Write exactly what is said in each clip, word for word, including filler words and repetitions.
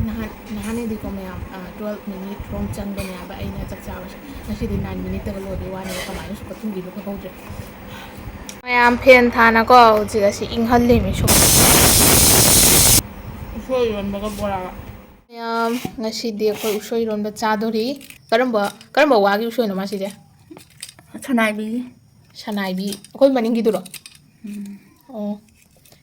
ꯅꯍꯥꯟ ꯅꯍꯥꯟꯅꯤꯗꯤꯀꯣ ꯃꯌꯥꯝ, twelve minute ꯔꯣꯝ ꯆꯪꯕꯅꯦ ꯍꯥꯏꯕ ꯑꯩꯅ ꯆꯥꯛ ꯆꯥꯕꯁꯦ꯫ ꯉꯁꯤꯗꯤ ꯅꯥꯏꯟ ꯃꯤꯅꯤꯠꯇꯒ ꯂꯣꯏꯕꯒꯤ ꯋꯥꯅꯦꯕ, ꯀꯃꯥꯏꯅꯁꯨ ꯀꯠꯊꯨꯈꯤꯕꯅꯣ ꯈꯪꯍꯧꯗ꯭ꯔꯦ꯫ ꯃꯌꯥꯝ ꯐꯦꯟ ꯊꯥꯅꯀꯣ ꯍꯧꯖꯤꯛ ꯑꯁꯤ ꯏꯪꯍꯜꯂꯤꯃꯤ ꯁꯨꯝ꯫ ꯎꯁꯣꯏ ꯏꯔꯣꯟꯕꯒ ꯕꯣꯔꯥꯒ꯫ ꯃꯌꯥꯝ, ꯉꯁꯤꯗꯤ ꯑꯩꯈꯣꯏ ꯎꯁꯣꯏ ꯏꯔꯣꯟꯕ ꯆꯥꯗꯣꯔꯤ꯫ ꯀꯔꯝꯕ, ꯀꯔꯝꯕ ꯋꯥꯒꯤ ꯎꯁꯣꯏꯅꯣ ꯃꯥꯁꯤꯗꯤ? ꯁꯅꯥꯏꯕꯤꯒꯤ꯫ ꯁꯅꯥꯏꯕꯤ, ꯑꯩꯈꯣꯏ ꯃꯅꯤꯡꯒꯤꯗꯨꯔꯣ? ꯎꯝ꯫ ꯑꯣ꯫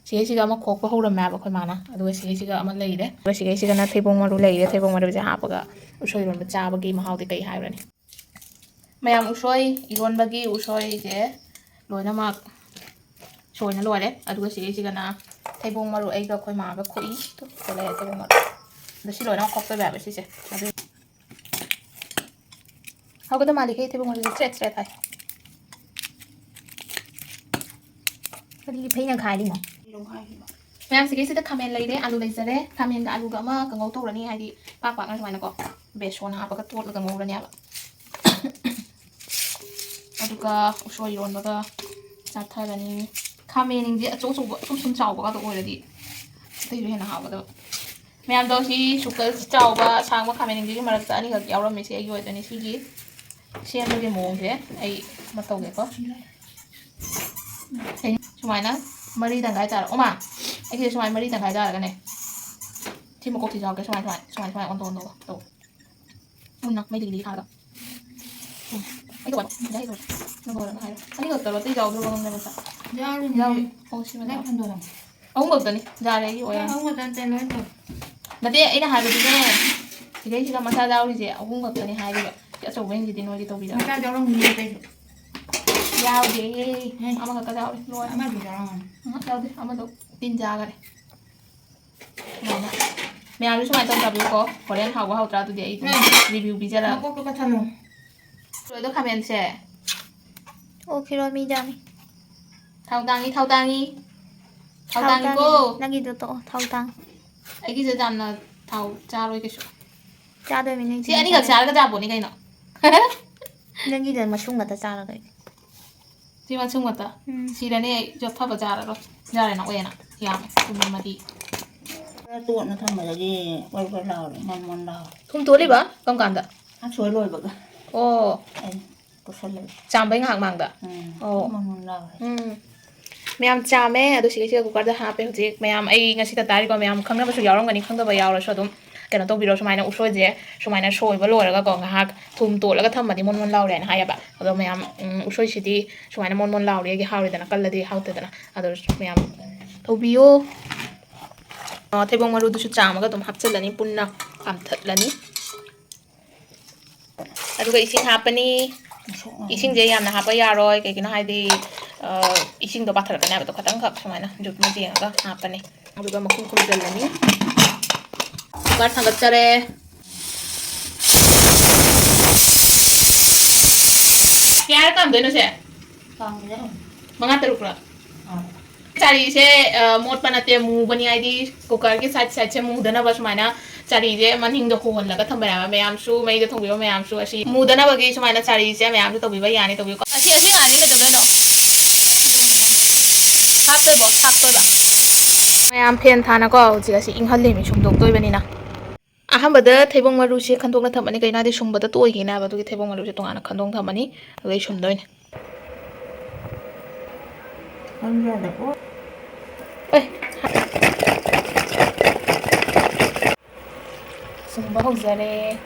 ꯁꯤꯒꯩꯁꯤꯒ ꯑꯃ ꯈꯣꯛꯄ ꯍꯧꯔꯝꯃꯦ ꯍꯥꯏꯕ ꯑꯩꯈꯣꯏ ꯃꯥꯅ, ꯑꯗꯨꯒ ꯁꯤꯒꯩꯁꯤꯒ ꯑꯃ ꯂꯩꯔꯦ, ꯑꯗꯨꯒ ꯁꯤꯒꯩꯁꯤꯒꯅ ꯊꯩꯕꯣꯡ ꯃꯔꯨ ꯂꯩꯔꯦ꯫ ꯊꯩꯕꯣꯡ ꯃꯔꯨꯁꯦ ꯍꯥꯞꯄꯒ ꯎꯁꯣꯏ ꯏꯔꯣꯟꯕ ꯆꯥꯕꯒꯤ ꯃꯍꯥꯎꯗꯤ ꯀꯩ ꯍꯥꯏꯔꯨꯔꯅꯤ꯫ ꯃꯌꯥꯝ, ꯎꯁꯣꯏ ꯏꯔꯣꯟꯕꯒꯤ ꯎꯁꯣꯏꯁꯦ ꯂꯣꯏꯅꯃꯛ ꯁꯣꯏꯅ ꯂꯣꯏꯔꯦ꯫ ꯑꯗꯨꯒ ꯁꯤꯒꯩꯁꯤꯒꯅ ꯊꯩꯕꯣꯡ ꯃꯔꯨ ꯑꯩꯒ ꯑꯩꯈꯣꯏ ꯃꯥꯒ ꯈꯣꯛꯏ꯫ ꯇꯨ, ꯊꯣꯛꯂꯛꯑꯦ ꯊꯩꯕꯣꯡ ꯃꯔꯨ꯫ ꯑꯗꯣ ꯁꯤ ꯂꯣꯏꯅꯃꯛ ꯈꯣꯛꯇꯣꯏꯕ ꯍꯥꯏꯕ ꯁꯤꯁꯦ꯫ ꯑꯗꯨ ꯍꯧꯒꯗꯧ ꯃꯥꯜꯂꯤꯍꯦ, ꯊꯩꯕꯣꯡ ꯃꯔꯨꯁꯦ ꯆ꯭ꯔꯦꯠ ꯆ꯭ꯔꯦꯠ ꯍꯥꯏ꯫ ꯀꯔꯤꯒꯤ ꯐꯩꯅ ꯈꯥꯏꯔꯤꯅꯣ? ꯃꯌꯥꯝ, ꯁꯤꯒꯤꯁꯤꯗ ꯈꯥꯃꯦꯟ ꯂꯩꯔꯦ, ꯑꯂꯨ ꯂꯩꯖꯔꯦ꯫ ꯈꯥꯃꯦꯟꯒ ꯑꯂꯨꯒ ꯑꯃ ꯀꯥꯡꯉꯧ ꯇꯧꯔꯅꯤ, ꯍꯥꯏꯗꯤ ꯄꯥꯛ ꯄꯥꯛꯅ ꯁꯨꯃꯥꯏꯅꯀꯣ, ꯕꯦꯁꯣꯟ ꯍꯥꯞꯄꯒ ꯇꯣꯠꯂꯒ ꯉꯧꯔꯅꯦꯕ꯫ ꯑꯗꯨꯒ ꯎꯁꯣꯏ ꯏꯔꯣꯟꯕꯒ ꯆꯥꯊꯔꯅꯤ꯫ ꯈꯥꯃꯦꯟꯁꯦ ꯑꯆꯧ ꯑꯆꯧꯕ ꯁꯨꯝ ꯁꯨꯝ ꯆꯥꯎꯕꯒꯗꯣ ꯑꯣꯏꯔꯗꯤ ꯑꯇꯩꯁꯨ ꯍꯦꯟꯅ ꯍꯥꯎꯒꯗꯕ꯫ ꯃꯌꯥꯝꯗꯣ ꯁꯤ ꯁꯨꯛꯀ ꯆꯥꯎꯕ ꯑꯁꯥꯡꯕ ꯈꯥꯃꯦꯟꯁꯤꯡꯁꯤꯒꯤ ꯃꯔꯛꯇ ꯑꯅꯤꯈꯛ ꯌꯥꯎꯔꯝꯃꯦ꯫ ꯁꯤ ꯑꯩꯒꯤ ꯑꯣꯏꯗꯣꯏꯅꯤ꯫ ꯁꯤꯒꯤ ꯁꯦꯝꯕꯒꯤ ꯃꯑꯣꯡꯁꯦ ꯑꯩ ꯑꯃ ꯇꯧꯒꯦꯀꯣ꯫ ꯁꯤ ꯁꯨꯃꯥꯏꯅ ꯃꯔꯤ ꯇꯪꯈꯥꯏ ꯇꯥꯔꯦ꯫ ꯑꯣꯃꯥ, ꯑꯩꯁꯦ ꯁꯨꯃꯥꯏꯅ ꯃꯔꯤ ꯇꯪꯈꯥꯏ ꯇꯥꯔꯒꯅꯦ, ꯁꯤ ꯃꯀꯣꯛꯁꯤꯁꯨ ꯍꯥꯞꯀꯦ꯫ ꯁꯨꯃꯥꯏꯅ, ꯁꯨꯃꯥꯏꯅ, ꯁꯨꯃꯥꯏꯅ, ꯁꯨꯃꯥꯏꯅ ꯑꯣꯟꯊꯣꯛ ꯑꯣꯟꯊꯣꯛꯑꯒ ꯇꯧ꯫ ꯎꯝ, ꯅꯪ ꯃꯩ ꯂꯤꯛꯂꯤ ꯊꯥꯔꯒ꯫ ꯎꯝ꯫ ꯑꯩ ꯇꯧꯕ, ꯁꯤꯗ ꯑꯩ ꯇꯧꯕ꯫ ꯅꯪ ꯇꯧꯔꯒ ꯍꯥꯏꯔꯣ꯫ ꯑꯅꯤꯈꯛꯇꯔꯣ? ꯑꯇꯩ ꯌꯥꯎꯗ꯭ꯔꯕꯣ ꯈꯪꯗꯦ ꯃꯆꯥ꯫ ꯌꯥꯎꯔꯤꯅꯦ꯫ ꯌꯥꯎꯔꯤ꯫ ꯑꯣ, ꯁꯤ ꯃꯆꯥ꯫ ꯅꯪ ꯍꯟꯗꯣꯔꯝꯃꯣ꯫ ꯑꯍꯨꯝ ꯈꯛꯇꯅꯤ꯫ ꯌꯥꯔꯦ, ꯑꯩꯒꯤ ꯑꯣꯏꯔꯦ꯫ ꯅꯪ ꯑꯍꯨꯝ ꯈꯛꯇ ꯅꯠꯇꯦ, ꯂꯣꯏ ꯇꯧ꯫ ꯅꯠꯇꯦ, ꯑꯩꯅ ꯍꯥꯏꯕꯗꯤꯅꯦ, ꯁꯤꯗꯩꯁꯤꯗ ꯃꯆꯥ ꯌꯥꯎꯔꯤꯁꯦ ꯑꯍꯨꯝ ꯈꯛꯇꯅꯤ ꯍꯥꯏꯔꯤꯕ꯫ ꯁꯤ ꯑꯆꯧꯕꯁꯤꯡꯁꯤꯗꯤ ꯅꯣꯏꯒꯤ ꯇꯧꯕꯤꯔꯣ꯫ ꯃꯆꯥ ꯌꯥꯎꯔꯝꯒꯅꯤ ꯑꯇꯩꯁꯨ꯫ ꯌꯥꯎꯗꯦ꯫ ꯑꯦ꯫ ꯑꯃꯈꯛꯇ ꯌꯥꯎꯔꯤ꯫ ꯂꯣꯏꯔꯦ꯫ ꯑꯃꯗꯤ ꯌꯥꯎꯔꯝꯒꯅꯤ꯫ ꯎꯝ, ꯌꯥꯎꯗꯦ꯫ ꯑꯃꯗꯣ ꯇꯤꯟ ꯆꯥꯈꯔꯦ꯫ ꯁꯨꯃꯥꯏꯅ꯫ ꯃꯌꯥꯝꯁꯨ ꯁꯨꯃꯥꯏꯅ ꯇꯧ ꯆꯥꯕꯤꯌꯨꯀꯣ꯫ ꯍꯣꯔꯦꯟ ꯍꯥꯎꯕ ꯍꯥꯎꯇ꯭ꯔꯥ ꯑꯗꯨꯗꯤ ꯑꯩ ꯑꯗꯨꯝ ꯎꯝ꯫ Review ꯄꯤꯖꯔꯛꯑꯒꯦ꯫ ꯃꯀꯣꯛꯇꯣ ꯀꯛꯊꯠꯂꯣ꯫ ꯂꯣꯏꯗꯣ ꯈꯥꯃꯦꯟꯁꯦ꯫ ꯑꯣ, ꯐꯤꯔꯣꯜ ꯃꯤꯖꯥꯅꯤ꯫ ꯊꯥꯎ ꯇꯥꯡꯉꯤ, ꯊꯥꯎ ꯇꯥꯡꯉꯤ꯫ ꯊꯥꯎ ꯊꯥꯎ ꯇꯥꯡꯉꯤꯀꯣ꯫ ꯇꯥꯡꯉꯤ꯫ ꯅꯪꯒꯤꯗꯣ ꯇꯣꯛꯑꯣ, ꯊꯥꯎ ꯇꯥꯡꯉꯤ꯫ ꯑꯩꯒꯤꯁꯦ ꯌꯥꯝꯅ ꯊꯥꯎ ꯆꯥꯔꯣꯏ ꯀꯩꯁꯨ꯫ ꯆꯥꯗꯣꯏꯃꯤ ꯅꯪ ꯁꯤ ꯑꯅꯤꯈꯛ ꯆꯥꯔꯒ ꯆꯥꯄꯣꯠꯅꯤ ꯀꯩꯅꯣ꯫ ꯅꯪꯒꯤꯗ ꯃꯁꯨꯡ ꯉꯥꯛꯇ ꯆꯥꯔꯗꯣꯏꯅꯤ꯫ ꯁꯤ ꯃꯁꯨꯡ ꯉꯥꯛꯇ? ꯎꯝ꯫ ꯁꯤꯔꯅꯤ ꯑꯩ ꯆꯣꯠꯊꯕ ꯆꯥꯔꯔꯣꯏ꯫ ꯌꯥꯔꯦ, ꯅꯪ ꯑꯣꯏꯌꯦꯅ꯫ ꯌꯥꯝꯃꯦ꯫ ꯄꯨꯡ ꯃꯔꯤ꯫ ꯇꯣꯠꯅ ꯊꯝꯕꯗꯒꯤ ꯋꯥꯔꯤ ꯋꯥꯔꯤ ꯂꯥꯎꯔꯦ, ꯃꯣꯟ ꯃꯣꯟ ꯂꯥꯎꯔꯦ꯫ ꯊꯨꯝ ꯇꯣꯠꯂꯤꯕ ꯀꯔꯝ ꯀꯥꯟꯗ? ꯉꯥ ꯁꯣꯏ ꯂꯣꯏꯕꯒ꯫ ꯑꯣ꯫ ꯑꯩ ꯀꯨꯞꯁꯜꯂꯦ꯫ ꯆꯥꯝꯕꯩ ꯉꯥꯏꯍꯥꯛ ꯃꯥꯡꯗ? ꯎꯝ꯫ ꯑꯣ꯫ ꯃꯣꯟ ꯃꯣꯟ ꯂꯥꯎꯔꯦ꯫ ꯎꯝ꯫ ꯃꯌꯥꯝ ꯆꯥꯝꯃꯦ꯫ ꯑꯗꯣ ꯁꯤꯒꯩꯁꯤꯒ ꯀꯨꯀꯔꯗ ꯍꯥꯞꯄꯦ ꯍꯧꯖꯤꯛ꯫ ꯃꯌꯥꯝ ꯑꯩ ꯉꯁꯤ ꯇ ꯇꯥꯔꯤꯀꯣ, ꯃꯌꯥꯝ ꯈꯪꯅꯕꯁꯨ ꯌꯥꯎꯔꯝꯒꯅꯤ, ꯈꯪꯗꯕ ꯌꯥꯎꯔꯁꯨ ꯑꯗꯨꯝ ꯀꯩꯅꯣ ꯇꯧꯕꯤꯔꯣ꯫ ꯁꯨꯃꯥꯏꯅ ꯎꯁꯣꯏꯁꯦ ꯁꯨꯃꯥꯏꯅ ꯁꯣꯏꯕ ꯂꯣꯏꯔꯒꯀꯣ ꯉꯥꯏꯍꯥꯛ ꯊꯨꯝ ꯇꯣꯠꯂꯒ ꯊꯝꯃꯗꯤ ꯃꯣꯟ ꯃꯣꯟ ꯂꯥꯎꯔꯦꯅ ꯍꯥꯏꯌꯦꯕ꯫ ꯑꯗꯣ ꯃꯌꯥꯝ, ꯎꯝ, ꯎꯁꯣꯏꯁꯤꯗꯤ ꯁꯨꯃꯥꯏꯅ ꯃꯣꯟ ꯃꯣꯟ ꯂꯥꯎꯔꯦꯒꯤ ꯍꯥꯎꯔꯦꯗꯅ, ꯀꯜꯂꯗꯤ ꯍꯥꯎꯇꯦꯗꯅ꯫ ꯑꯗꯣ ꯃꯌꯥꯝ ꯇꯧꯕꯤꯌꯣ꯫ ꯑ, ꯊꯩꯕꯣꯡ ꯃꯔꯨꯗꯨꯁꯨ ꯆꯥꯝꯃꯒ ꯑꯗꯨꯝ ꯍꯥꯞꯆꯤꯜꯂꯅꯤ, ꯄꯨꯟꯅ ꯀꯥꯝꯊꯠꯂꯅꯤ꯫ ꯑꯗꯨꯒ ꯏꯁꯤꯡ ꯍꯥꯞꯄꯅꯤ꯫ ꯏꯁꯤꯡꯁꯦ ꯌꯥꯝꯅ ꯍꯥꯞꯄ ꯌꯥꯔꯣꯏ, ꯀꯩꯒꯤꯅꯣ ꯍꯥꯏꯗꯤ, ꯑ, ꯏꯁꯤꯡꯗꯣ ꯄꯥꯊꯔꯛꯀꯅꯤ ꯍꯥꯏꯕꯗꯣ, ꯈꯇꯪꯈꯛ ꯁꯨꯃꯥꯏꯅ ꯖꯨꯛꯅ ꯌꯦꯡꯉꯒ ꯍꯥꯞꯄꯅꯤ꯫ ꯑꯗꯨꯒ ꯃꯈꯨꯝ ꯈꯨꯝꯖꯤꯜꯂꯅꯤ꯫ ꯀꯨꯀꯔ ꯊꯥꯡꯒꯠꯆꯔꯦ꯫ ꯀꯌꯥꯔꯛ ꯀꯥꯝꯗꯣꯏꯅꯣ ꯁꯦ? ꯀꯥꯝꯒꯦ꯫ ꯃꯉꯥ ꯇꯔꯨꯛꯔꯛ? ꯑꯥ꯫ ꯆꯥꯔꯤꯁꯦ, ꯑ, ꯃꯣꯠꯄ ꯅꯠꯇꯦ, ꯃꯨꯕꯅꯤ, ꯍꯥꯏꯗꯤ ꯀꯨꯀꯔꯒꯤ ꯁꯥꯏꯠ ꯁꯥꯏꯠꯁꯦ ꯃꯨꯗꯅꯕ ꯁꯨꯃꯥꯏꯅ ꯆꯥꯔꯤꯁꯦ ꯃꯅꯤꯡꯗ ꯍꯣꯍꯜꯂꯒ ꯊꯝꯕꯅꯦꯕ꯫ ꯃꯌꯥꯝꯁꯨ, ꯃꯩꯗ ꯊꯣꯡꯕꯤꯕ ꯃꯌꯥꯝꯁꯨ, ꯑꯁꯤ ꯃꯨꯗꯅꯕꯒꯤ ꯁꯨꯃꯥꯏꯅ ꯆꯥꯔꯤꯁꯦ ꯃꯌꯥꯝꯁꯨ ꯇꯧꯕꯤꯕ ꯌꯥꯅꯤ, ꯇꯧꯕꯤꯌꯨꯀꯣ꯫ ꯑꯁꯤ, ꯑꯁꯤ ꯉꯥꯏꯔꯗꯤ ꯀꯩꯗꯧꯗꯣꯏꯅꯣ? ꯍꯥꯞꯇꯣꯏꯕꯣ? ꯍꯥꯞꯇꯣꯏꯕ꯫ ꯃꯌꯥꯝ ꯐꯦꯟ ꯊꯥꯅꯀꯣ ꯍꯧꯖꯤꯛ ꯑꯁꯤ ꯏꯪꯍꯜꯂꯤꯃꯤ, ꯁꯨꯝꯗꯣꯛꯇꯣꯏꯕꯅꯤꯅ꯫ ꯑꯍꯥꯟꯕꯗ ꯊꯩꯕꯣꯡ ꯃꯔꯨꯁꯦ ꯈꯟꯗꯣꯛꯅ ꯊꯝꯃꯅꯤ, ꯀꯩꯅꯣ ꯍꯥꯏꯗꯤ ꯁꯨꯝꯕꯗ ꯇꯣꯏꯈꯤꯅꯦꯕ, ꯑꯗꯨꯒꯤ ꯊꯩꯕꯣꯡ ꯃꯔꯨꯁꯦ ꯇꯣꯉꯥꯟꯅ ꯈꯟꯗꯣꯛꯅ ꯊꯝꯃꯅꯤ, ꯑꯗꯨꯒ ꯑꯩ ꯁꯨꯝꯗꯣꯏꯅꯦ꯫ ꯅꯪ ꯌꯥꯗꯕ꯭ꯔꯣ? ꯑꯦ, ꯁꯨꯝꯕ ꯍꯧꯖꯔꯦ꯫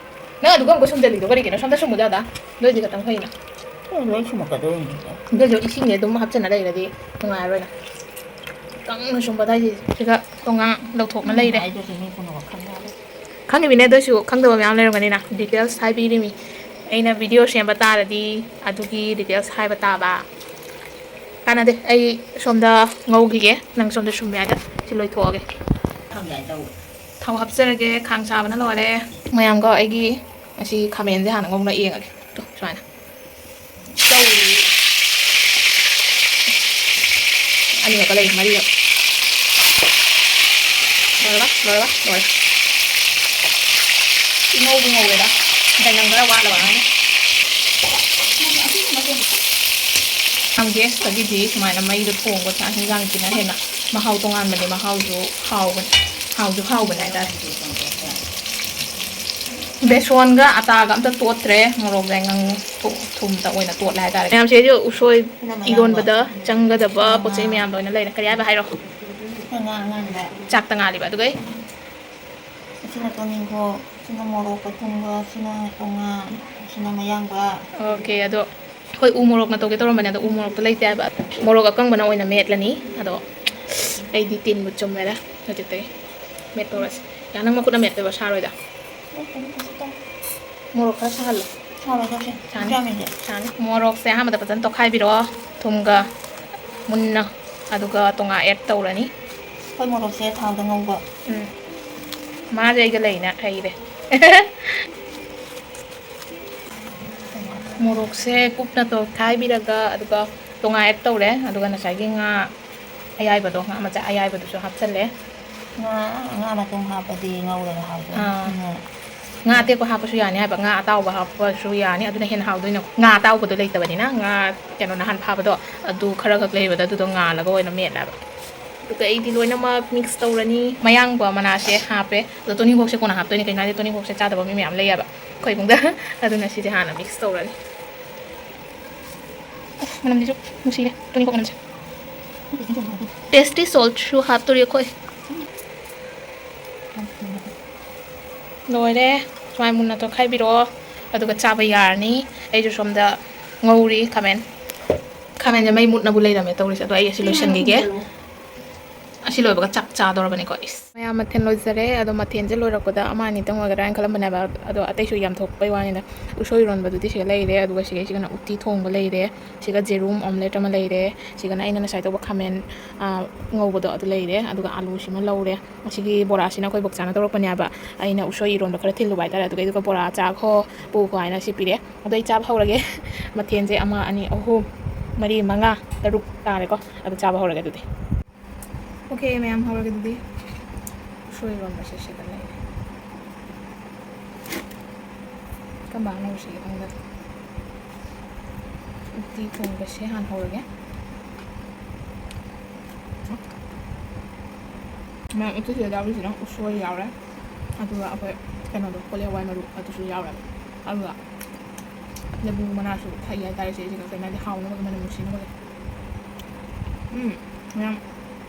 ꯅꯪ ꯑꯗꯨꯒ ꯑꯃꯨꯛꯀ ꯁꯨꯝꯖꯜꯂꯤꯗꯣ ꯀꯔꯤꯒꯤꯅꯣ? ꯁꯣꯝꯗ ꯁꯨꯝꯃꯨꯗ ꯑꯗꯥ꯫ ꯑꯗꯨ ꯑꯣꯏꯗꯤ ꯈꯇꯪ ꯐꯩꯅ꯫ ꯑꯦ, ꯂꯣꯏ ꯁꯨꯝꯃꯛꯀꯗꯣꯏꯅꯤ꯫ ꯑꯗꯨꯁꯨ ꯏꯁꯤꯡꯁꯦ ꯑꯗꯨꯝ ꯍꯥꯞꯆꯤꯟꯅ ꯂꯩꯔꯗꯤ ꯅꯨꯡꯉꯥꯏꯔꯣꯏꯅ꯫ ꯀꯪꯅ ꯁꯨꯝꯕ ꯑꯗꯥꯏꯁꯦ ꯁꯤꯒ ꯇꯣꯉꯥꯟ ꯂꯧꯊꯣꯛꯅ ꯂꯩꯔꯦ꯫ ꯍꯥꯏꯗꯨꯁꯨ ꯃꯤ ꯄꯨꯝꯅꯃꯛ ꯈꯪꯅꯔꯦ꯫ ꯈꯪꯉꯤꯃꯤꯅꯦ, ꯑꯗꯨꯏꯁꯨ ꯈꯪꯗꯕ ꯃꯌꯥꯝ ꯂꯩꯔꯝꯒꯅꯤꯅ꯫ Details ꯍꯥꯏꯕꯤꯔꯤꯃꯤ꯫ ꯑꯩꯅ video ꯁꯦꯝꯕ ꯇꯥꯔꯗꯤ ꯑꯗꯨꯒꯤ details ꯍꯥꯏꯕ ꯇꯥꯕ꯫ ꯀꯥꯟꯅꯗꯦ, ꯑꯩ ꯁꯣꯝꯗ ꯉꯧꯈꯤꯒꯦ, ꯅꯪ ꯁꯣꯝꯗ ꯁꯨꯝꯕ ꯌꯥꯗ ꯁꯤ ꯂꯣꯏꯊꯣꯛꯑꯒꯦ꯫ ꯊꯥꯎ ꯍꯥꯞꯆꯔꯒꯦ, ꯈꯥꯡ ꯁꯥꯕꯅ ꯂꯣꯏꯔꯦ꯫ ꯃꯌꯥꯝꯒ ꯑꯩꯒꯤ ꯑꯁꯤ ꯈꯥꯃꯦꯟꯁꯦ ꯍꯥꯟꯅ ꯉꯧꯅ ꯌꯦꯡꯉꯒꯦ꯫ ꯇꯨ, ꯁꯨꯃꯥꯏꯅ꯫ ꯇꯧꯔꯤ꯫ ꯑꯅꯤꯔꯛꯀ ꯂꯩ, ꯃꯔꯤꯔꯛ꯫ ꯂꯣꯏꯔꯕ? ꯂꯣꯏꯔꯕ? ꯂꯣꯏꯔꯦ꯫ ꯏꯉꯧꯕꯨ ꯉꯧꯔꯦꯗ꯫ ꯆꯅꯝ ꯈꯔ ꯋꯥꯠꯂꯕ ꯉꯥꯏ꯫ ꯌꯥꯝ gas ꯇꯒꯤꯗꯤ ꯁꯨꯃꯥꯏꯅ ꯃꯩꯗ ꯊꯣꯡꯕ ꯆꯥꯛ ꯍꯤꯟꯖꯥꯡꯁꯤꯅ ꯍꯦꯟꯅ ꯃꯍꯥꯎ ꯇꯣꯉꯥꯟꯕꯅꯦ, ꯃꯍꯥꯎꯁꯨ ꯍꯥꯎꯕꯅꯦ꯫ ꯍꯥꯎꯁꯨ ꯍꯥꯎꯕꯅꯦ ꯍꯥꯏꯇꯥꯔꯦ꯫ ꯕꯦꯁꯣꯟꯒ ꯑꯇꯥꯒ ꯑꯝꯇ ꯇꯣꯠꯇ꯭ꯔꯦ, ꯃꯣꯔꯣꯛ, ꯌꯥꯏꯉꯪ, ꯊꯨ-, ꯊꯨꯝꯇ ꯑꯣꯏꯅ ꯇꯣꯠꯂꯦ ꯍꯥꯏꯇꯥꯔꯦ꯫ ꯃꯌꯥꯝꯁꯦ ꯑꯩꯁꯦ ꯎꯁꯣꯏ ꯁꯤꯅ ꯃꯌꯥꯡ ꯏꯔꯣꯟꯕꯗ ꯆꯪꯒꯗꯕ ꯉꯥ꯫ ꯄꯣꯠ ꯆꯩ ꯃꯌꯥꯝ ꯂꯣꯏꯅ ꯂꯩꯔꯦ꯫ ꯀꯔꯤ ꯍꯥꯏꯕ ꯍꯥꯏꯔꯣ? ꯁꯤꯅ ꯉꯥ ꯑꯉꯥꯡꯕ꯫ ꯆꯥꯛꯇ ꯉꯥꯜꯂꯤꯕ꯫ ꯑꯗꯨꯒ ꯑꯩ ꯁꯤꯅ ꯇꯣꯅꯤꯡꯈꯣꯛ, ꯁꯤꯅ ꯃꯣꯔꯣꯛꯀ ꯊꯨꯝꯒ, ꯁꯤꯅ ꯇꯣꯉꯥ, ꯁꯤꯅ ꯃꯌꯥꯡꯕ꯫ ꯑꯣꯀꯦ, ꯑꯗꯣ ꯑꯩꯈꯣꯏ ꯎ ꯃꯣꯔꯣꯛꯅ ꯇꯧꯒꯦ ꯇꯧꯔꯝꯕꯅꯦ, ꯑꯗꯣ ꯎ ꯃꯣꯔꯣꯛꯇꯣ ꯂꯩꯇꯦ ꯍꯥꯏꯕ꯫ ꯃꯣꯔꯣꯛ ꯑꯀꯪꯕꯅ ꯑꯣꯏꯅ ꯃꯦꯠꯂꯅꯤ꯫ ꯑꯗꯣ ꯑꯩꯗꯤ ꯇꯤꯟꯕꯨ ꯆꯨꯝꯃꯦꯗ ꯍꯧꯖꯤꯛꯇꯒꯤ ꯃꯦꯠꯄ ꯍꯧꯔꯁꯤ꯫ ꯌꯥ, ꯅꯪ ꯃꯈꯨꯠꯅ ꯃꯦꯠꯇꯣꯏꯕ, ꯁꯥꯔꯣꯏꯗ? ꯃꯣꯔꯣꯛ ꯈꯔ ꯁꯥꯍꯜꯂꯣ꯫ ꯁꯥꯔꯣꯏꯗ ꯁꯦ꯫ ꯁꯥꯅꯤ꯫ ꯌꯥꯝꯃꯤꯁꯦ꯫ ꯁꯥꯅꯤ꯫ ꯃꯣꯔꯣꯛꯁꯦ ꯑꯍꯥꯟꯕꯗ ꯐꯖꯅ ꯇꯣꯠꯈꯥꯏꯕꯤꯔꯣ ꯊꯨꯝꯒ ꯃꯨꯟꯅ, ꯑꯗꯨꯒ ꯇꯣꯉꯥ add ꯇꯧꯔꯅꯤ꯫ ꯑꯩꯈꯣꯏ ꯃꯣꯔꯣꯛꯁꯦ ꯊꯥꯎꯗ ꯉꯧꯕ꯫ ꯎꯝ꯫ ꯃꯥꯁꯦ ꯑꯩꯒ ꯂꯩꯅ ꯍꯩꯔꯦ꯫ ꯃꯣꯔꯣꯛꯁꯦ ꯀꯨꯞꯅ ꯇꯣꯠꯈꯥꯏꯕꯤꯔꯒ, ꯑꯗꯨꯒ ꯇꯣꯉꯥ add ꯇꯧꯔꯦ꯫ ꯑꯗꯨꯒ ꯉꯁꯥꯏꯒꯤ ꯉꯥ ꯑꯌꯥꯏꯕꯗꯣ, ꯉꯥ ꯃꯆꯥ ꯑꯌꯥꯏꯕꯗꯨꯁꯨ ꯍꯥꯞꯆꯜꯂꯦ꯫ ꯉꯥ, ꯉꯥ ꯃꯇꯨꯝ ꯍꯥꯞꯄꯗꯤ ꯉꯧꯔꯒ ꯍꯥꯎꯗꯣꯏꯅꯤ꯫ ꯑꯥ꯫ ꯎꯝ꯫ ꯉꯥ ꯑꯇꯦꯛꯄ ꯍꯥꯞꯄꯁꯨ ꯌꯥꯅꯤ ꯍꯥꯏꯕ, ꯉꯥ ꯑꯇꯥꯎꯕ ꯍꯥꯞꯄꯁꯨ ꯌꯥꯅꯤ, ꯑꯗꯨꯅ ꯍꯦꯟꯅ ꯍꯥꯎꯗꯣꯏꯅꯦ꯫ ꯉꯥ ꯑꯇꯥꯎꯕꯗꯣ ꯂꯩꯇꯕꯅꯤꯅ, ꯉꯥ ꯀꯩꯅꯣ ꯅꯍꯥꯟ ꯐꯥꯕꯗꯣ ꯑꯗꯨ ꯈꯔ ꯈꯛ ꯂꯩꯕꯗ ꯑꯗꯨꯗꯣ ꯉꯥꯜꯂꯒ ꯑꯣꯏꯅ ꯃꯦꯠꯂꯦꯕ꯫ ꯑꯗꯨꯒ ꯑꯩꯗꯤ ꯂꯣꯏꯅꯃꯛ mix ꯇꯧꯔꯅꯤ꯫ ꯃꯌꯥꯡꯕ ꯃꯅꯥꯁꯦ ꯍꯥꯞꯄꯦ, ꯑꯗꯣ ꯇꯣꯅꯤꯡꯈꯣꯛꯁꯦ ꯀꯣꯟꯅ ꯍꯥꯞꯇꯣꯏꯅꯦ, ꯀꯩꯒꯤꯅꯣ ꯍꯥꯏꯗꯤ ꯇꯣꯅꯤꯡꯈꯣꯛꯁꯦ ꯆꯥꯗꯕ ꯃꯤ ꯃꯌꯥꯝ ꯂꯩꯌꯦꯕ ꯑꯩꯈꯣꯏ ꯏꯃꯨꯡꯗ꯫ ꯑꯗꯨꯅ ꯁꯤꯁꯦ ꯍꯥꯟꯅ mix ꯇꯧꯔꯅꯤ꯫ ꯎꯐ, ꯃꯅꯝꯁꯤꯁꯨ ꯅꯨꯡꯁꯤꯔꯦ, ꯇꯣꯅꯤꯡꯈꯣꯛ ꯃꯅꯝꯁꯦ꯫ Tasty saltꯁꯨ ꯍꯥꯞꯇꯣꯔꯤ ꯑꯩꯈꯣꯏ꯫ ꯂꯣꯏꯔꯦ꯫ ꯁꯨꯃꯥꯏ ꯃꯨꯟꯅ ꯇꯣꯠꯈꯥꯏꯕꯤꯔꯛꯑꯣ, ꯑꯗꯨꯒ ꯆꯥꯕ ꯌꯥꯔꯅꯤ꯫ ꯑꯩꯁꯨ ꯁꯣꯝꯗ ꯉꯧꯔꯤ ꯈꯥꯃꯦꯟ꯫ ꯈꯥꯃꯦꯟꯁꯦ ꯃꯩ ꯃꯨꯠꯅꯕꯨ ꯂꯩꯔꯝꯃꯦ ꯇꯧꯔꯤꯁꯦ, ꯑꯗꯣ ꯑꯩ ꯑꯁꯤ ꯂꯣꯏꯁꯤꯟꯈꯤꯒꯦ꯫ ꯑꯁꯤ ꯂꯣꯏꯕꯒ ꯆꯥꯛ ꯆꯥꯗꯧꯔꯕꯅꯤꯀꯣ꯫ ꯏꯁ꯫ ꯃꯌꯥꯝ ꯃꯊꯦꯜ ꯂꯣꯏꯖꯔꯦ, ꯑꯗꯣ ꯃꯊꯦꯜꯁꯦ ꯂꯣꯏꯔꯛꯄꯗ ꯑꯃ ꯑꯅꯤꯇꯪ ꯑꯣꯏꯒꯗ꯭ꯔꯥ ꯍꯥꯏꯅ ꯈꯜꯂꯝꯕꯅꯦꯕ, ꯑꯗꯣ ꯑꯇꯩꯁꯨ ꯌꯥꯝ ꯊꯣꯛꯄꯩ ꯋꯥꯅꯤꯗ꯫ ꯎꯁꯣꯏ ꯏꯔꯣꯟꯕꯗꯨꯗꯤ ꯁꯤꯗ ꯂꯩꯔꯦ, ꯑꯗꯨꯒ ꯁꯤꯒꯩꯁꯤꯒꯅ ꯎꯇꯤ ꯊꯣꯡꯕ ꯂꯩꯔꯦ, ꯁꯤꯒ ꯖꯦꯔꯨꯝ omelette ꯑꯃ ꯂꯩꯔꯦ, ꯁꯤꯒꯅ ꯑꯩꯅ ꯉꯁꯥꯏ ꯇꯧꯕ ꯈꯥꯃꯦꯟ, ꯑ, ꯉꯧꯕꯗꯣ ꯑꯗꯨ ꯂꯩꯔꯦ, ꯑꯗꯨꯒ ꯑꯂꯨꯁꯤꯃ ꯂꯧꯔꯦ꯫ ꯑꯁꯤꯒꯤ ꯕꯣꯔꯥꯁꯤꯅ ꯑꯩꯈꯣꯏ ꯕꯣꯛꯆꯥꯅ ꯇꯧꯔꯛꯄꯅꯦꯕ, ꯑꯩꯅ ꯎꯁꯣꯏ ꯏꯔꯣꯟꯕ ꯈꯔ ꯊꯤꯜꯂꯨꯕ ꯍꯥꯏꯇꯥꯔꯦ, ꯑꯗꯨꯒ ꯑꯗꯨꯒ ꯕꯣꯔꯥ ꯆꯥꯈꯣ ꯄꯨꯈꯣ ꯍꯥꯏꯅ ꯁꯤ ꯄꯤꯔꯦ꯫ ꯑꯗꯣ ꯑꯩ ꯆꯥꯕ ꯍꯧꯔꯒꯦ꯫ ꯃꯊꯦꯜꯁꯦ ꯑꯃ, ꯑꯅꯤ, ꯑꯍꯨꯝ, ꯃꯔꯤ, ꯃꯉꯥ, ꯇꯔꯨꯛ ꯇꯥꯔꯦꯀꯣ꯫ ꯑꯗꯨ ꯆꯥꯕ ꯍꯧꯔꯒꯦ ꯑꯗꯨꯗꯤ꯫ ꯑꯣꯀꯦ ꯃꯌꯥꯝ, ꯍꯧꯔꯒꯦ ꯑꯗꯨꯗꯤ꯫ ꯎꯁꯣꯏ ꯏꯔꯣꯟꯕꯁꯦ ꯁꯤꯗ ꯂꯩꯔꯦ꯫ ꯀꯔꯝꯕ ꯍꯥꯟꯅ ꯍꯧꯔꯁꯤꯒꯦ ꯈꯪꯗꯦ꯫ ꯎꯇꯤ ꯊꯣꯡꯕꯁꯦ ꯍꯥꯟꯅ ꯍꯧꯔꯒꯦ꯫ ꯃꯌꯥꯝ ꯎꯠꯇꯨꯁꯤꯗ ꯌꯥꯎꯔꯤꯁꯤꯅ ꯎꯁꯣꯏ ꯌꯥꯎꯔꯦ, ꯑꯗꯨꯒ ꯑꯩꯈꯣꯏ ꯀꯩꯅꯣꯗꯣ, ꯀꯣꯂꯤ ꯍꯋꯥꯏ ꯃꯔꯨ ꯑꯗꯨꯁꯨ ꯌꯥꯎꯔꯦ, ꯑꯗꯨꯒ ꯂꯦꯕꯨ ꯃꯅꯥꯁꯨ ꯊꯛꯏ ꯍꯥꯏꯇꯥꯔꯦ꯫ ꯁꯤꯁꯤꯒ ꯀꯩꯅꯣꯗꯤ ꯍꯥꯎꯅꯕꯒꯤ, ꯃꯅꯝ ꯅꯨꯡꯁꯤꯅꯕꯒꯤ꯫ ꯎꯝ, ꯃꯌꯥꯝ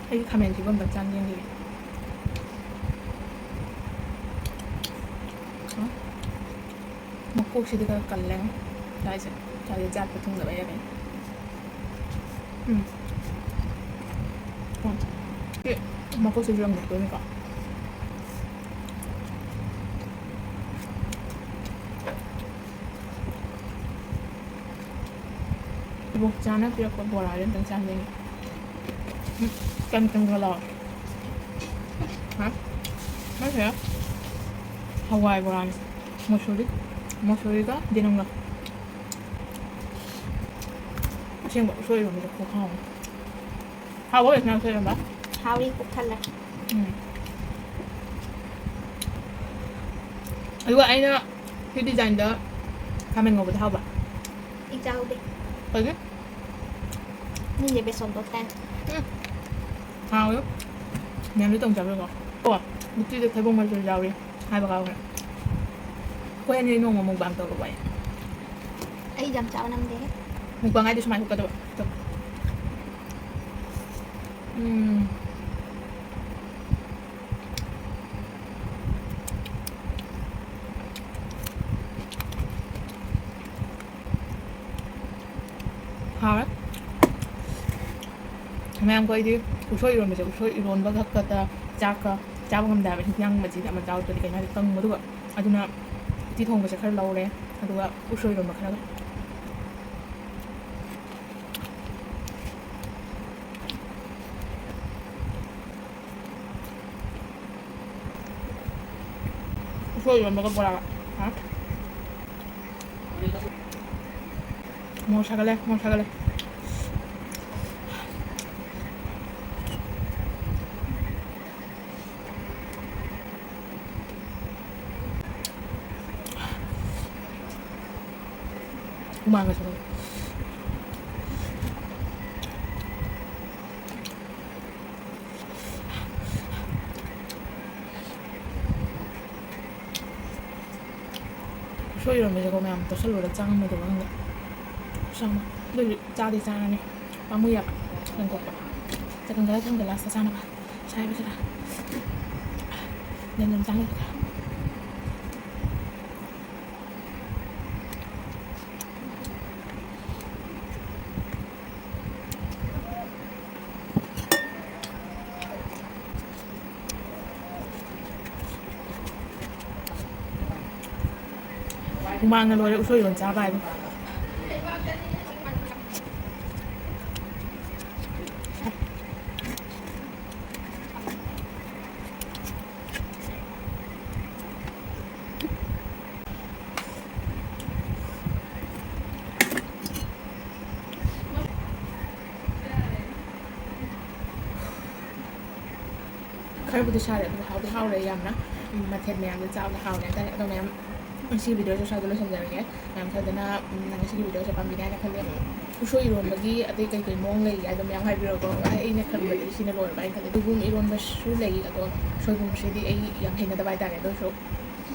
ꯑꯩꯒꯤ ꯈꯥꯃꯦꯟꯁꯤꯕꯨ ꯑꯝꯇꯪ ꯆꯥꯅꯤꯡꯉꯤ꯫ ꯃꯀꯣꯛꯁꯤꯗꯤ ꯈꯔ ꯀꯜꯂꯦ꯫ ꯁ꯭ꯋꯥꯏꯁꯦ, ꯁ꯭ꯋꯥꯏꯁꯦ ꯖꯥꯠꯄ ꯊꯨꯡꯗꯕꯩꯔ ꯀꯩꯅꯣ꯫ ꯎꯝ꯫ ꯎꯝ꯫ ꯁꯤ ꯃꯀꯣꯛꯁꯤꯁꯨ ꯌꯥꯝ ꯂꯧꯊꯣꯛꯇꯣꯏꯅꯤꯀꯣ꯫ ꯏꯕꯣꯛꯆꯥꯅ ꯄꯤꯔꯛꯄ ꯕꯣꯔꯥꯁꯦ ꯑꯝꯇꯪ ꯆꯥꯅꯤꯡꯉꯤ꯫ ꯎꯝ, ꯀꯟ ꯀꯟꯒ ꯂꯥꯎ꯫ ꯍꯥ? ꯅꯠꯇꯦ꯫ ꯍꯋꯥꯏ ꯕꯣꯔꯥꯅꯤ꯫ ꯃꯁꯨꯔꯤ, ꯃꯁꯨꯔꯤꯒ ꯌꯦꯅꯝꯒ꯫ ꯑꯁꯦꯡꯕ ꯎꯁꯣꯏ ꯏꯔꯣꯝꯕꯗꯣ ꯈꯨꯍꯥꯎ ꯑꯃ꯫ ꯍꯥꯎꯕ ꯑꯣꯏꯔꯁꯤꯅ ꯎꯁꯣꯏ ꯏꯔꯣꯝꯕ꯫ ꯍꯥꯎꯔꯤ, ꯄꯨꯛ ꯊꯜꯂꯦ꯫ ꯎꯝ꯫ ꯑꯗꯨꯒ ꯑꯩꯅ ꯁꯤ ꯗꯤꯖꯥꯏꯟꯗ ꯈꯥꯃꯦꯟ ꯉꯧꯕꯗ ꯍꯥꯎꯕ꯫ ꯑꯩ ꯆꯥꯍꯧꯗꯦ꯫ ꯀꯩꯒꯤ? ꯃꯤꯅꯦ ꯕꯦꯁꯣꯟ ꯇꯣꯠꯇꯥꯏ꯫ ꯎꯝ꯫ ꯍꯥꯎꯋꯦ꯫ ꯃꯌꯥꯝꯁꯨ ꯇꯧ ꯆꯥꯕꯤꯌꯨꯀꯣ꯫ ꯀꯣ, ꯎꯇꯤꯗ ꯊꯩꯕꯣꯡ ꯃꯔꯨꯁꯨ ꯌꯥꯎꯔꯤ꯫ ꯍꯥꯏꯕ ꯀꯥꯎꯈ꯭ꯔꯦ꯫ ꯑꯩꯈꯣꯏ ꯑꯅꯤ ꯅꯣꯡꯃ mukbang ꯇꯧꯔꯨꯕ ꯌꯥꯏ꯫ ꯑꯩ ꯌꯥꯝ ꯆꯥꯕ ꯉꯝꯗꯦꯍꯦ꯫ Mukbang ꯍꯥꯏꯗꯤ ꯁꯨꯃꯥꯏꯅ ꯍꯨꯛꯀꯗꯕ꯫ ꯎꯝ꯫ ꯍꯥꯎꯋꯦ꯫ ꯃꯌꯥꯝ, ꯑꯩꯈꯣꯏꯗꯤ ꯎꯁꯣꯏ ꯏꯔꯣꯟꯕꯁꯦ, ꯎꯁꯣꯏ ꯏꯔꯣꯟꯕ ꯈꯛꯇ ꯆꯥꯛꯀ ꯆꯥꯕ ꯉꯝꯗꯦ ꯍꯥꯏꯕ, ꯍꯤꯟꯖꯥꯡ ꯃꯆꯤꯗ ꯑꯃ ꯆꯥꯎꯗ꯭ꯔꯗꯤ ꯀꯩꯅꯣ ꯍꯥꯏꯗꯤ ꯀꯪꯕꯗꯨꯒ꯫ ꯑꯗꯨꯅ ꯎꯇꯤ ꯊꯣꯡꯕꯁꯦ ꯈꯔ ꯂꯧꯔꯦ, ꯑꯗꯨꯒ ꯎꯁꯣꯏ ꯏꯔꯣꯟꯕ ꯈꯔꯒ꯫ ꯎꯁꯣꯏ ꯏꯔꯣꯟꯕꯒ ꯕꯣꯔꯥꯒ꯫ ꯍꯥ? ꯃꯣꯔꯣꯛ ꯁꯥꯒꯠꯂꯦ, ꯃꯣꯔꯣꯛ ꯁꯥꯒꯠꯂꯦ꯫ ꯍꯨꯃꯥꯡꯒ ꯁꯧꯒꯠꯂꯦ꯫ ꯎꯁꯣꯏ ꯏꯔꯣꯟꯕꯁꯦꯀꯣ ꯃꯌꯥꯝ ꯇꯣꯠꯁꯜꯂꯨꯔ ꯆꯥ ꯉꯝꯃꯣꯏꯗꯧꯕ ꯈꯪꯗꯦ꯫ ꯈꯨꯁꯥ ꯑꯃ꯫ ꯑꯗꯨꯏꯁꯨ ꯆꯥꯗꯤ ꯆꯥꯔꯅꯤ꯫ ꯄꯥꯝꯃꯨꯏ ꯌꯥꯝ꯫ ꯂꯪꯊꯣꯛꯄ꯫ ꯆꯀꯪ ꯈꯔ ꯊꯝꯒꯦ ꯂꯥꯁꯇ ꯆꯥꯅꯕ꯫ ꯁꯥꯏꯕꯁꯤꯗ꯫ ꯌꯥꯝ ꯌꯥꯝ ꯆꯥꯅꯕ꯫ ꯍꯨꯃꯥꯡꯅ ꯂꯣꯏꯔꯦ ꯎꯁꯣꯏ ꯏꯔꯣꯟ ꯆꯥꯕ ꯍꯥꯏꯕꯨ꯫ ꯈꯔꯕꯨꯗꯤ ꯁꯥꯔꯦ, ꯑꯗꯨꯕꯨ ꯍꯥꯎꯗꯤ ꯍꯥꯎꯔꯦ ꯌꯥꯝꯅ꯫ ꯎꯝ, ꯃꯊꯦꯜ ꯃꯌꯥꯝꯗꯣ ꯆꯥꯕꯗ ꯍꯥꯎꯔꯦ ꯍꯥꯏꯇꯥꯔꯦ꯫ ꯑꯗꯣ ꯃꯌꯥꯝ, ꯉꯁꯤꯒꯤ ꯚꯤꯗꯤꯑꯣꯁꯦ ꯁ꯭ꯋꯥꯏꯗ ꯂꯣꯏꯁꯤꯟꯖꯔꯒꯦ꯫ ꯃꯌꯥꯝ ꯁꯣꯏꯗꯅ, ꯎꯝ, ꯉꯁꯤꯒꯤ ꯚꯤꯗꯤꯑꯣꯁꯦ ꯄꯥꯝꯕꯤꯅꯤ ꯍꯥꯏꯅ ꯈꯜꯂꯦ꯫ ꯎꯁꯣꯏ ꯏꯔꯣꯟꯕꯒꯤ ꯑꯇꯩ ꯀꯩ ꯀꯩ ꯃꯑꯣꯡ ꯂꯩꯒꯦ ꯍꯥꯏꯗꯣ ꯃꯌꯥꯝ ꯍꯥꯏꯕꯤꯔꯛꯑꯣꯀꯣ꯫ ꯑꯩꯅ ꯈꯟꯕꯗꯗꯤ ꯁꯤꯅ ꯂꯣꯏꯔꯕ ꯍꯥꯏꯅ ꯈꯜꯂꯦ꯫ ꯁꯣꯏꯕꯨꯝ ꯏꯔꯣꯟꯕꯁꯨ ꯂꯩ, ꯑꯗꯣ ꯁꯣꯏꯕꯨꯝꯁꯤꯗꯤ ꯑꯩ ꯌꯥꯝ ꯍꯩꯅꯗꯕ ꯍꯥꯏꯇꯥꯔꯦ꯫ ꯑꯗꯨ ꯑꯣꯏꯔꯁꯨ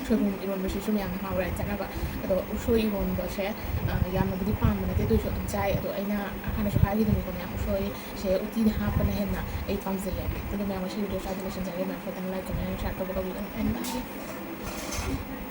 ꯁꯣꯏꯕꯨꯝ ꯏꯔꯣꯟꯕꯁꯤꯁꯨ ꯃꯌꯥꯝꯅ ꯍꯥꯎꯔꯦ ꯆꯥꯅꯕ꯫ ꯑꯗꯣ ꯎꯁꯣꯏ ꯏꯔꯣꯟꯕꯁꯦ, ꯑ, ꯌꯥꯝꯅꯕꯨꯗꯤ ꯄꯥꯝꯕ ꯅꯠꯇꯦ, ꯑꯗꯨ ꯑꯣꯏꯔꯁꯨ ꯑꯗꯨꯝ ꯆꯥꯏ꯫ ꯑꯗꯣ ꯑꯩꯅ ꯍꯥꯟꯅꯁꯨ ꯍꯥꯏꯈꯤꯕꯅꯤꯀꯣ ꯃꯌꯥꯝ, ꯎꯁꯣꯏꯁꯦ ꯎꯇꯤꯗ ꯍꯥꯞꯄꯅ ꯍꯦꯟꯅ ꯑꯩ ꯄꯥꯝꯖꯩꯌꯦ꯫ ꯑꯗꯣ ꯃꯌꯥꯝ ꯉꯁꯤ ꯚꯤꯗꯤꯑꯣ ꯁ꯭ꯋꯥꯏꯗ ꯂꯣꯏꯁꯤꯟꯖꯔꯒꯦ꯫ ꯃꯌꯥꯝ ꯐꯖꯅ like, comment, share ꯇꯧꯕ ꯀꯥꯎꯕꯤꯒꯅꯨ꯫ And bye꯫